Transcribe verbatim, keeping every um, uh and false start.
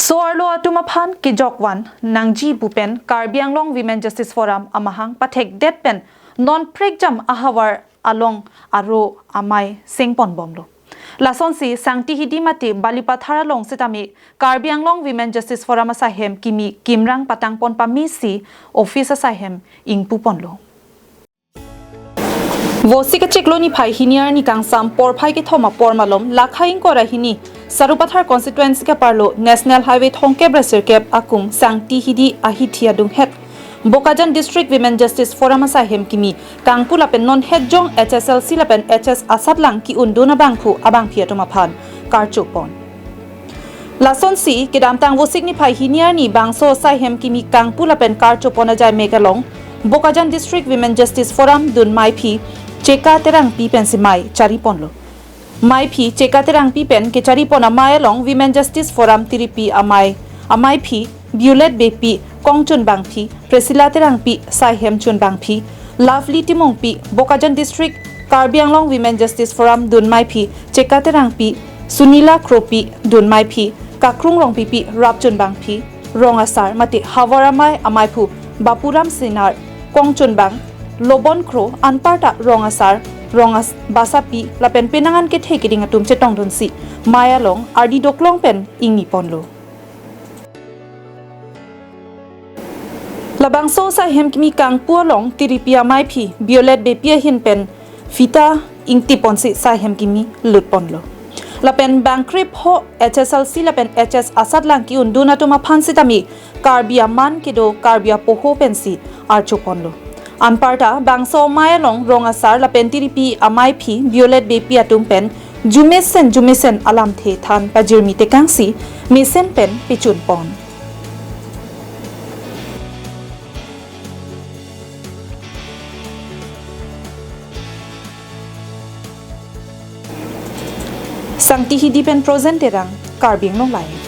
Bangso arlo atum aphan kejokvan nangji pu pen Karbi Anglong Women Justice Forum amahang pathekdet pen non prekjam ahavar along aro amei sengponbomlo. Lasonsi Sangti Hidi mate Balipathar along sitame Karbi Anglong Women Justice Forum asaihem kimi kimrang patangpon pamesi office asaihem ingpuponlo. Vosik achiklo niphai hini arni kangsam porphai kethom apor malom lakha ingkoi ra hini Sarupathar constituency ke-arlo National Highway thomkep ra sirkep akung Sangti Hidi ahithi adunghet Bokajan District Women Justice Forum asaihem kimi kangpu lapen non hetjong H S L C lapen H S asatlang ki-undun abangphu abangphi atum aphan karchopon. Lasonsi kedamtang Vosik niphai hini arni bangso asaihem kimi kangpu lapen karchopon ajai mek along Bokajan District Women Justice Forum dun meiphi Cheka Terangpi pensi mei chariponlo. Meiphi Cheka Terangpi pen kecharipon amei along Women Justice Forum tiripi amei, ameiphi Violet Beypi, kongchunbangphi Priscilla Terangpi, saihem chunbangphi Lovely Timungpi, Bokajan District Karbi Anglong Women Justice Forum dun meiphi Cheka Terangpi, Sunila Kropi, dun meiphi Kakrung Rongpipi, rapchunbangphi rong asar mate havar amei ameiphu Bapuram Sinar, kongchunbang Lobon Kro, anparta rong asar, rong as basapi lapen penang an kethe keding atum chetongdunsi mei along ardi doklong pen ingniponlo. Labangso asaihem kimi kangpu along tiripi ameiphi Violet Beypi ahin pen fita ingtiponsi asaihem kimi lutponlo. Lapen bang krepho H S L C lapen H S asatlang ki-undun atum aphan sitame Karbi aman kedo, Karbi apoho pensi archoponlo. Anparta bangso amei along rong asar lapen tiripi ameiphi Violet Beypi atum pen jumesen jumesen alamthe than pajirmi tekangsi mesen pen pechunpon. Sangti Hidi pen Projen Terang, Karbi Anglong Live.